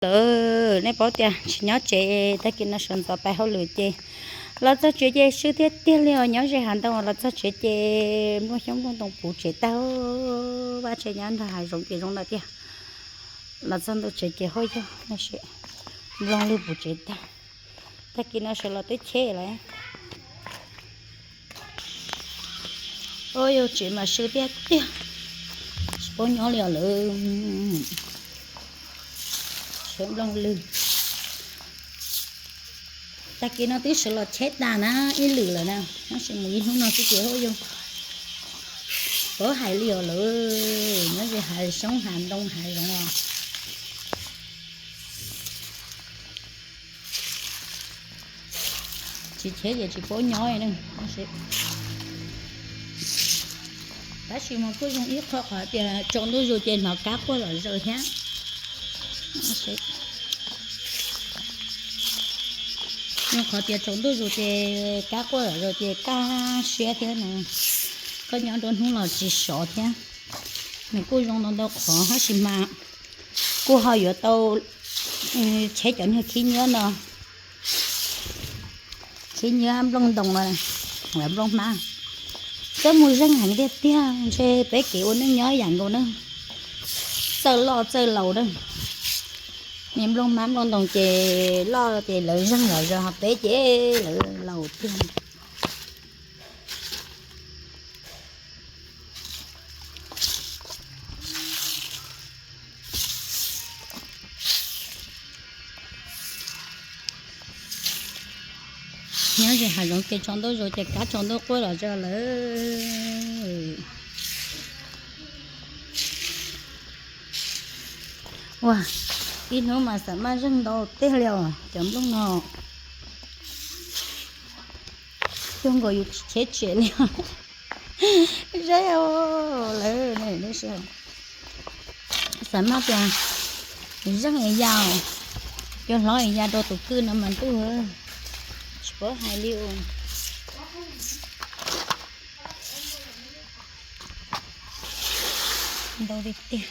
Lawm, nej paub tias tsis nyob tsev, tag kis no sawv ntxov pais hauj lwm ces los txog tsev ces swb tiag tiag li os. Nyob ze hav ntoo los txog tsev ces nplooj xyoob nplooj ntoo puv tsev tag. Vaj tsev nyob nrog hav zoov ces zoo lawm tiag. Los txog ntua tsev ces hauj yog nplooj lwg puv tsev tag. Tag kis no sawv los twb cheb lawm. Ua yog tsev mas swb tiag tiag, tsis paub nyob li os lawm. Tsheb nplooj lwg. Tag kis no twb sawv los cheb tas na, ib lwm lawm na, tab sis mus ib hnub no xwb ces ua yog paub hais li os lawm, nyob ze hav xyoob hav ntoo hav zoov os. Tsis cheb ces tsis paub nyob. Tab sis mas kuj zoo ib qho qhov tias tsaus ntuj zus ces hnov kab quaj zom zaws thiab. Zoo qhov tias tsaus ntuj zus ces kab quaj zom zaws ces kaj siab thiab no. Koj nyob nruab hnub los tsis sov thiab. Nws kuj zoo ntau ntau qhov tab sis mas kuj ho yuav tau cheb cov niag khib nyiab no, khib nyiab nplooj ntoo, nplooj hmab. Koj mus zeeg heev tiag tiag, ntshe peb kev ua neej nyob yam nkaus na, txawj loj txawj laus na. Niag nplooj hmab nplooj ntoo ces loj ces lawv zeeg los zog, ho peb ces lawv laus tiag. Nyob ze hav zoov ces tsaus ntuj zus ces kab tsaus ntuj quaj zom zaws lawm. Ua, ib hnub mas xam maj zeeg ntau tiag li os cov nplooj no. Cuag nkaus yus tsis cheb tsev li. Zeb lawm, xam maj tias zeeg ya, cov hlob ya rau tus kwj no mas ntuj, tsis paub hais li os. Ntau tiag tiag.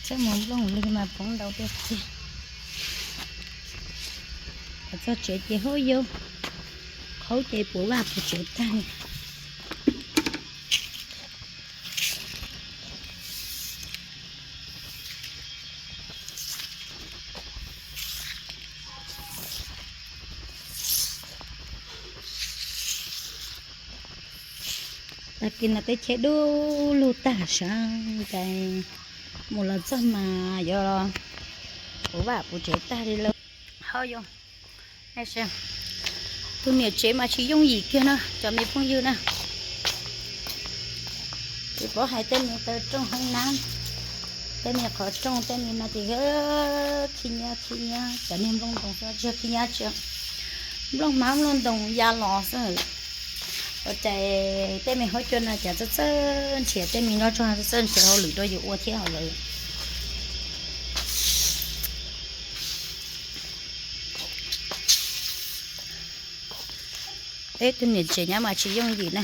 Txawm mus nplooj lwg mas poob ntau tiag tiag. Los txog tsev ces hauj yau, qhaub ces puv vaj puv tsev tag li. Tag kis no teb cheb dub lug tag sab ntais, mus los txog mas yuav puv vaj puv tsev tag li lawm. Hauj yau, tus niam tsev mas tsis yooj yim kiag na cov me phooj ywg na. Tsis paub hais tej me taw rooj hoob nab, tej me qhov rooj tej me no ces khib nyiab khib nyiab, cov niag nplooj ntoo xwb tsis yog khib nyiab tsis, nplooj hmab nplooj ntoo ya los xwb. Ua cas tej me huab cua no cas txawj txawj nrhiav tej me nyob tso txawj txawj nrhiav hauj lwm rau yus ua thiab hauj lwm. Peb tus niam tsev nyob mas tsis yooj yim na,